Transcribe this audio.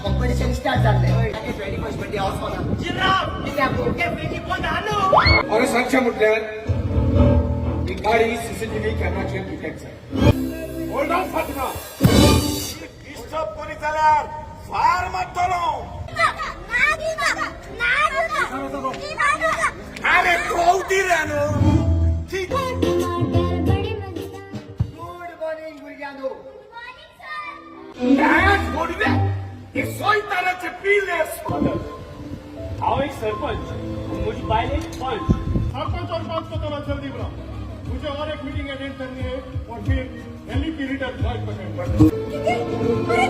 Competition start जाल्लें. 21st birthday वचोना. अरे, सांगचें म्हटल्यार ही गाडी सीसीटीव्ही कॅमेराचेर डिटेक्ट जाय. Hold on Fatima. डिस्टर्ब कोणी जाल्यार फार मारतलो. अरे, कवती रे न्हू. गुड मॉर्निंग भुरग्यांनो. हे सोयतानाचे पिले. हांव एक सरपंच, म्हजी बायल एक पंच. सरपंच और पंच को थोड़ा जल्दी बुलाओ. मुझे और एक मीटिंग अटेंड करनी है और फिर दिल्ली की रिटर्न फ्लाइट पकड़नी है.